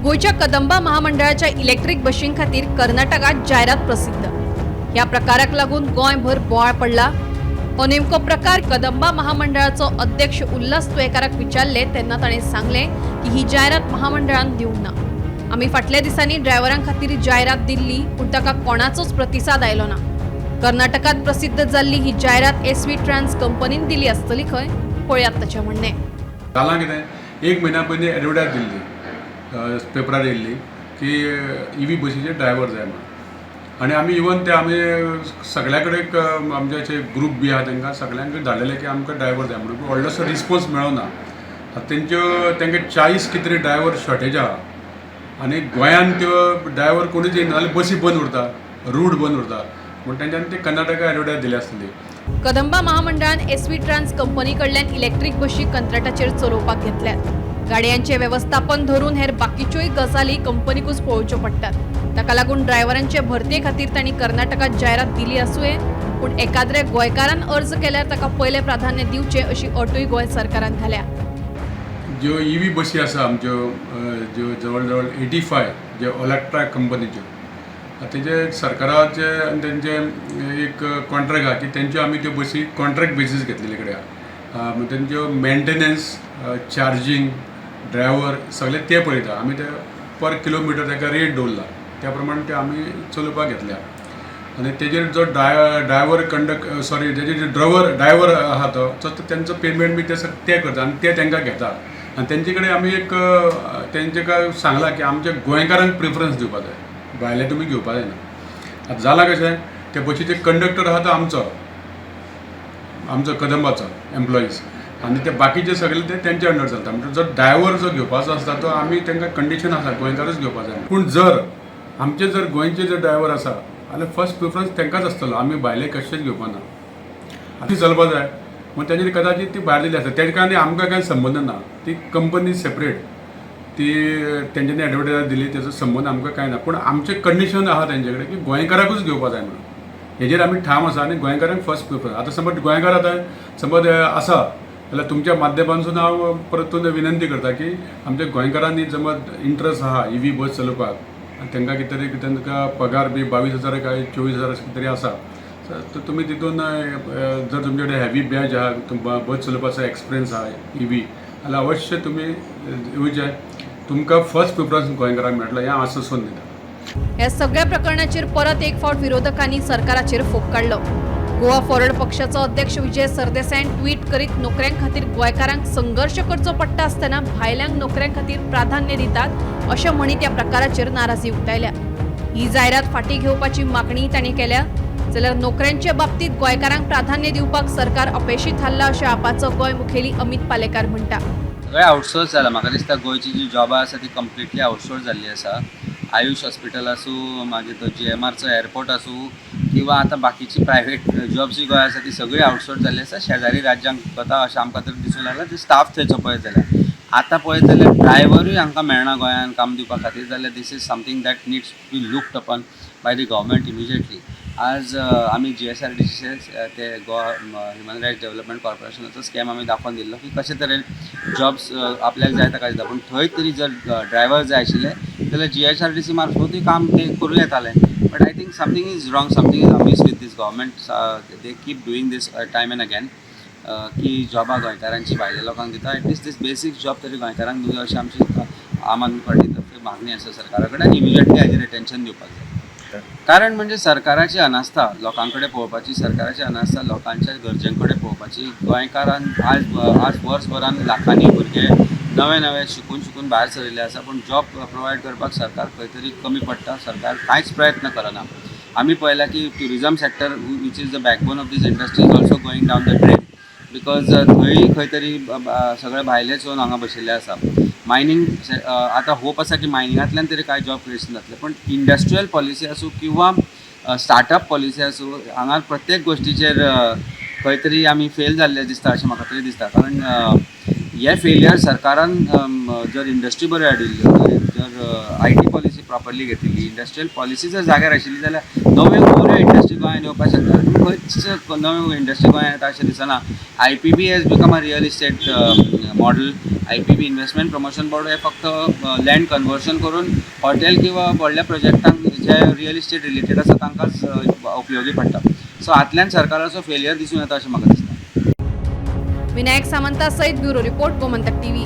गोंयच्या कदंबा महामंडळाच्या इलेक्ट्रीक बशीं खातीर कर्नाटकात जायरात प्रसिद्ध. ह्या प्रकाराक लागून गोंयभर बोवाळ पडला. हो नेमको प्रकार कदंबा महामंडळाचो अध्यक्ष उल्हास तुयेकाराक विचारले तेन्ना ताणें सांगलें की ही जायरात महामंडळान दिवंक ना. आमी फाटल्या दिसांनी ड्रायव्हरां खातीर जायरात दिल्ली, पूण ताका कोणाचोच प्रतिसाद आयलो ना. कर्नाटकात प्रसिद्ध जाल्ली ही जायरात एसव्ही ट्रान्स कंपनीन दिली आसतली खंय. पळयात ताचें म्हणणें. जालां कितें, एक म्हयन्या पयलीं एडवर्टायज दिल्ली, पेपरार येयल्ली की इवी बशीचे ड्रायवर जाय म्हणून. आनी आमी इवन ते आमी सगल्या कडेन, आमचे अशे ग्रूप बी आहा, तांकां सगल्यांक धाडलेले की आमकां ड्रायवर जाय म्हणून. पूण व्हडलोसो रिस्पोन्स मेळना. आतां तेंकां 40 कितें तरी ड्रायवर शॉर्टेज आहा आनी गोंयान त्यो ड्रायवर कोणूच येयना जाल्यार बसी बंद उरता, रूट बंद उरता, म्हूण तेंच्यांनी ते कर्नाटका एडवर्टायज दिली आसतली. कदंबा महामंडळान एसव्ही ट्रान्स कंपनी कडल्यान इलेक्ट्रीक बशी कंत्राटाचेर चलोवपाक घेतल्यात. गाडयांचे वेवस्थापन धरून हेर बाकीच्योय गजाली कंपनीकूच पळोवच्यो पडटात. ताका लागून ड्रायव्हरांचे भरते खातीर तांणी कर्नाटकात जायरात दिली आसुये, पूण एकाद्रे गोंयकारान अर्ज केल्यार ताका पयलें प्राधान्य दिवचें अशी अटूय गोंय सरकारान घाल्या. ज्यो इवी बसी आसा आमच्यो, ज्यो जवळ जवळ 85 ज्यो ओलेक्ट्रा कंपनीच्यो, तेजे सरकाराचे आनी तेंचे एक कॉन्ट्रॅक्ट आहा की तेंच्यो आमी त्यो बसी कॉन्ट्रॅक्ट बेसीस घेतलेले कडेन आहा. तेंच्यो मेंटेनन्स, चार्जींग, ड्रायव्हर सगळे ते पळयता. आमी ते पर किलोमिटर ताका रेट दवरला, त्या प्रमाणे ते आमी चलोवपाक घेतल्या. आनी तेजेर जो ड्रायव्हर कंडक्ट, सॉरी, तेजेर जो ड्रायव्हर आहा तो तेंचो पेमेंट बी ते ते करता आनी ते तांकां घेता. आनी तेंचे कडेन आमी एक तेंचे काय सांगलां की आमच्या गोंयकारांक प्रिफरन्स दिवपा जाय, भायले तुमी घेवपा जायना. आतां जालां कशें, ते बशीचे कंडक्टर आहा तो आमचो आमचो कदंबाचो एम्प्लॉईज आनी ते बाकीचे सगळे ते तेंच्या अंडर चलता. म्हणजे जो ड्रायव्हर जो घेवपाचो आसता तो आमी तांकां कंडिशन आसा, गोंयकारूच घेवपा जाय. पूण जर आमचे जर गोंयचे जर ड्रायव्हर आसा जाल्यार फर्स्ट प्रिफरन्स तांकांच आसतलो, आमी भायले कशेच घेवपा ना. ती चलपा जाय म्हण तेंच्यांनी कदाचित ती भायर दिली आसता. तेका आनी आमकां कांय संबंद ना. ती कंपनी सेपरेट, ती तेंच्यांनी एडवर्टायज दिली, तेजो संबंद आमकां कांय ना. पूण आमचें कंडिशन आहा तेंचे कडेन की गोंयकाराकूच घेवपा जाय म्हणून, हेजेर आमी ठाम आसा आनी गोंयकारांक फर्स्ट प्रिफरन्स. आतां समज गोंयकार आतां समज आसा जाल्यार तुमच्या माध्यमांतसून हांव परतून विनंती करता की आमच्या गोंयकारांनी समज इंट्रस्ट आहा इवी बस चलोवपाक आनी तांकां कितें तरी तांकां पगार बी 22,000 काय 24,000 अशें कितें तरी आसा, तर तुमी तितून जर तुमचे कडेन हेवी बॅज आहा, बस चलोवपाचो एक्सपिरियन्स आहा इवी जाल्यार अवश्य तुमी येवचे. तुमकां फर्स्ट प्रिफरन्स गोंयकारांक मेळटलो हें आश्वासन दिता. ह्या सगळ्या प्रकरणाचेर परत एक फावट विरोधकांनी सरकाराचेर फोग काडलो. गोवा फॉरवर्ड पक्षाचो अध्यक्ष विजय सरदेसायान ट्वीट करीत नोकऱ्यां खातीर गोंयकारांक संघर्श करचो पडटा आसतना भायल्यांक नोकऱ्यां खातीर प्राधान्य दितात अशें म्हणीत ह्या प्रकाराचेर नाराजी उक्तायल्या. ही जायरात फाटीं घेवपाची मागणी तांणी केल्या. जाल्यार नोकऱ्यांचे बाबतींत गोंयकारांक प्राधान्य दिवपाक सरकार अपेशी थारला अशें आपाचो गोंय मुखेली अमित पालेकार म्हणटा. सगळें आउटसोर्स जाला. म्हाका दिसता गोंयची जी जॉबां आसा ती कंप्लिटली आउटसोर्स जाल्ली आसा. आयुश हॉस्पिटल आसूं, मागीर तो जीएमआरचो एअरपोर्ट आसूं किंवा आतां बाकीची प्रायवेट जॉब्स जी गोंय आसा ती सगळी आउटसोर्स जाल्ली आसा. शेजारी राज्यांक वता अशें आमकां तरी दिसूंक लागलां. ते स्टाफ थंयचो पळयत जाल्यार, आतां पळयत जाल्यार ड्रायव्हरूय हांकां मेळना गोंयांत काम दिवपा खातीर. जाल्यार this is something that needs to be looked upon by the government immediately. आज आमी जीएसआरडीसी ते गोवा ह्युमन रायट्स डेव्हलपमेंट कॉर्पोरेशनाचो स्कॅम आमी दाखोवन दिल्लो की कशे तरेन जॉब्स आपल्याक जाय ताका दिता. पूण थंय तरी जर ड्रायव्हर जाय आशिल्ले जाल्यार जीएसआरडीसी मार्फतूय काम ते करूं येतालें. But I think something is wrong, something is amiss with this government. They keep doing this time and again की जॉबां गोंयकारांची भायल्या लोकांक दिता. At least these basic job तरी गोंयकारांक दिवया अशी आमची आम आदमी पार्टी तर्फे मागणी आसा सरकारा कडेन आनी इमिजिएटली हाजेर अटेन्शन दिवपाक जाय. कारण म्हणजे सरकाराची अनास्था लोकां कडेन पळोवपाची, सरकाराची अनास्था लोकांच्या गरजें कडेन पळोवपाची. गोंयकारान आज आज वर्सभरान लाखांनी भुरगे नवे नवे शिकून शिकून भायर सरिल्ले आसा, पूण जॉब प्रोवायड करपाक सरकार खंय तरी कमी पडटा. सरकार कांयच प्रयत्न करना. आमी पळयला की tourism sector, which is the backbone of this industry, is also going down the drain because थंय खंय तरी सगळे भायलेच येवन हांगा बशिल्ले आसा. मायनींग, आतां होप आसा की मायनिंगांतल्यान तरी कांय जॉब क्रिएशन जातलें. पण इंडस्ट्रियल पॉलिसी आसूं किंवा स्टार्टअप पॉलिसी आसूं, हांगा प्रत्येक गोश्टीचेर खंय तरी आमी फेल जाल्ले दिसता अशें म्हाका तरी दिसता. कारण हे फेलियर सरकारान जर इंडस्ट्री बऱ्यो हाडिल्ल्यो, जर IT policy properly घेतिल्ली, इंडस्ट्रियल पॉलिसी जर जाग्यार आशिल्ली जाल्यार नव्यो बऱ्यो इंडस्ट्री गोंयांत येवपाक शकता. पूण खंयच कांयच नव्यो इंडस्ट्री गोंयांत येता अशें दिसना. IPB has become a real estate model. IPB, Investment Promotion Board, हे फक्त लँड कन्वर्शन करून हॉटेल किंवा व्हडल्या प्रोजेक्टांक जे रियल इस्टेट रिलेटेड आसा तांकांच उपयोगी पडटा. सो हातल्यान सरकाराचो फेलियर दिसून येता अशें म्हाका दिसता. विनायक सामंता सहित ब्युरो रिपोर्ट, गोमंतक टीव्ही.